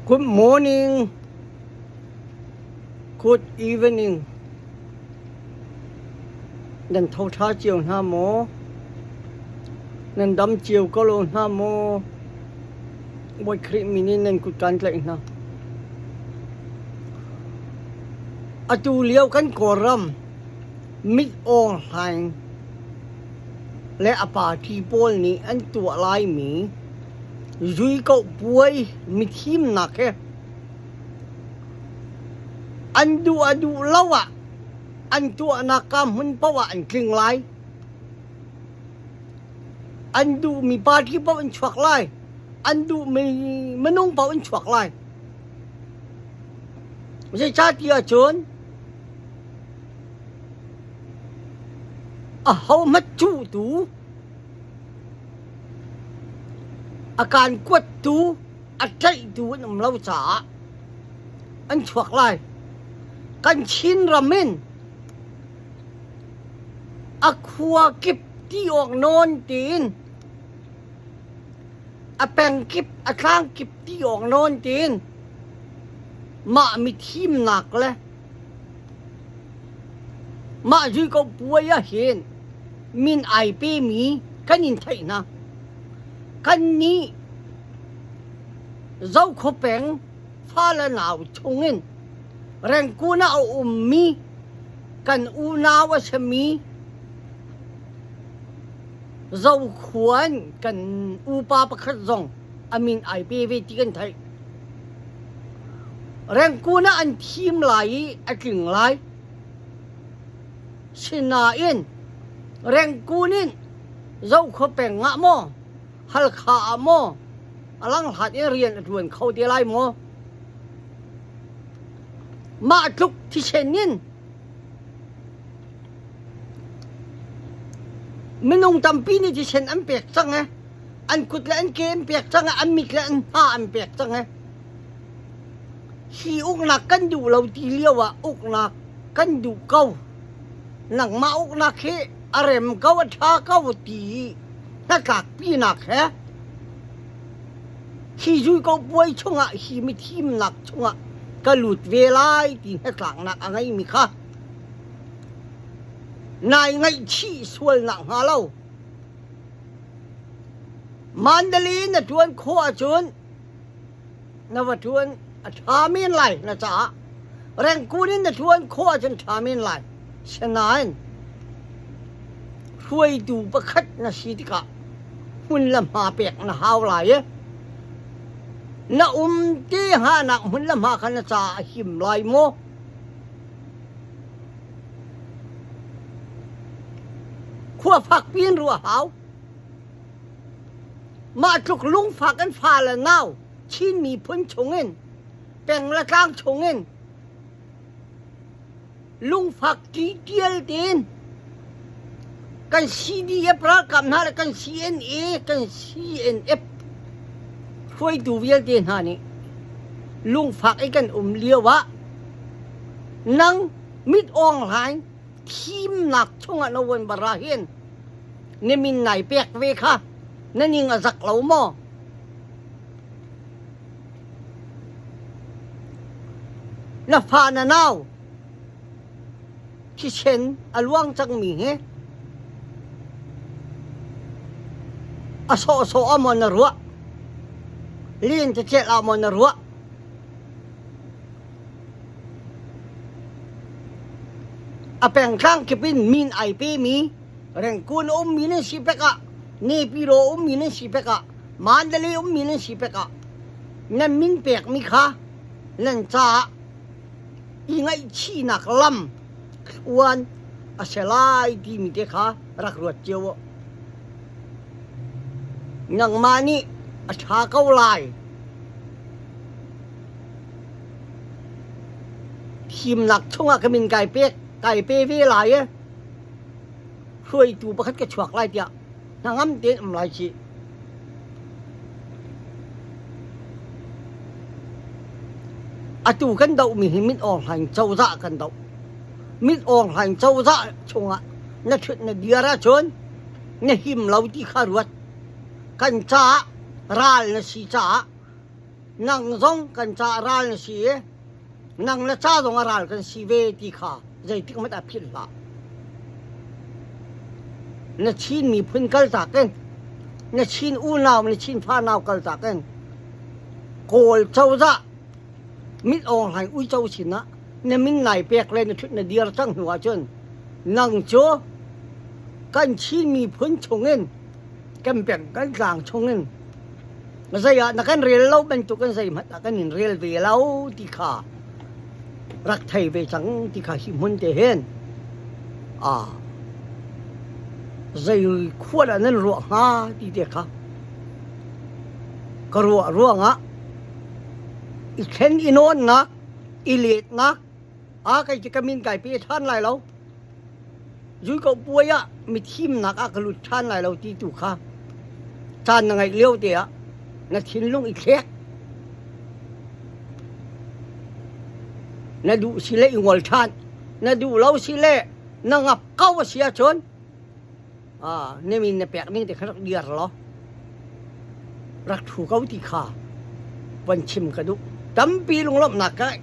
Good morning, good evening. Nan tho ṭha cio hna maw? Nan dam cio ko lo hna maw? Bawi Khrih min in nan kut kaan tlaih hna. Atu lio kan Kawlram mit awng hlaing le a party pawl nih an tuah laimi zuikoh puai mithimnak hi an duh a duh lo ah an tuahnak ka hmun paoh ah an tling lai. An duhmi party paoh an chuak lai. An duhmi minung paoh an chuak lai. Zeicahtiah cun ahohmanh cuhtu a kaan kuattu a tlaihtu an um lo caah an chuak lai. Kan Chinram in a khua kip ti awk nawn tiin a peng kip a tlang kip ti awk nawn tiin mah mithimnak le mah zuiko puai ah hin min ai pemi kan in theih hna. Kannih Zokhua peng fale nau chungin Rengkun ah a ummi kan unau a simi Zokhua in kan upa pakhat zong a min ai pe ve ti kan theih. Rengkun ah an thim lai i a tling lai. Sinain Rengkun in Zokhua peng ah maw, Halkha ah maw, a langhlat in rian a ṭuan kho te lai maw? Mah tluk thisen in minung tampi nih thisen an pek cang e. An kut le an ke an pek cang e, an mit le an hna an pek cang e. Hi uknak kan duh lo ti lio ah uknak kan duh ko. Nangmah uknak hi a rem ko, a ṭha ko ti hnatlakpinak he hi zuiko puai chungah hi mithimnak chungah ka lut ve lai ti hnatlaknak a ngeimi kha nai ngaihchih sual nakhnga lo Mandalay na ṭuan khawh ahcun na va ṭuan a ṭha men lai na caah Rengkun in na ṭuan khawh ahcun ṭha men lai. Sinain hruaitu pakhat na si tikah hmun le hma pek na hau lai i na um te hnganak hmun le hma kha na caah a him lai maw? Khua fakpi in ruah hau. Mah tluk lungfak an fa le nau Chin miphun chungin peng le tlang chungin lungfak ṭiṭial tein kan CDF ralkap hna le kan CNA kan CNF hruaitu vialte hna nih lungfak i kan um lio ah nang mit awng hlaing thimnak chungah na uan bara hin na min nai pek ve kha na ning a zak lo maw? Na fa na nau thisen a luang cangmi hi a sawhsawh ah maw na ruah? Len cecel ah maw na ruah? A pengtlang kip in min ai pemi Rengkun a ummi nan si pek ah Nepiro ummi nan si pek ah Mandalay ummi nan si pek ah nan min pekmi kha nan caah i ngaihchihnak lam thluan a si lai timi te kha rak ruat cio u. Nangmah nih a ṭha ko lai. Thimnak chungah ka min kai pek kai pe ve lai i hruaitu pakhat ka chuak lai tiah hnangam tein um lai ci. Atu kan dohmi hi Mit Aung Hlaing cozah kan doh. Mit Aung Hlaing cozah chungah na ṭhut na dir ahcun na him lo ti kha ruat. Kan caah ral na si caah. Nang zong kan ca ral na si i nang le ca zong a ral kan si ve ti kha zeitik hmanh ah philh hlah. Na Chin miphun kaltak in na Chin unau na Chin fanau kaltak in Kawl cozah mit awng hlaing uico sinah na min nai pek le na ṭhut na dir cang hnu ahcun nang cu kan Chin miphun chungin kan peng kan tlang chungin zei ah na kan rel lo bantukin zeihmanh ah kan in rel ve lo ti kha rak thei ve cang ti kha hi hmun te hin ah zei khua dah nan ruah hnga ti te kha ka ruah ruangah i thlen i nawnnak i letnak a kei cu ka min kai pe ṭhan lai lo zui ko puai ah mi thimnak ah ka lut ṭhan lai lo ti tu kha caan na ngeih lio te ah na thinlung i thlek na duh si le i ngol ṭhan na duh lo si le na ngap ko a si ahcun na min na pek ning te kha rak dir law rak ṭhu ko ti kha van chim ka duh. Tampi lunglawmhnak ka ngei.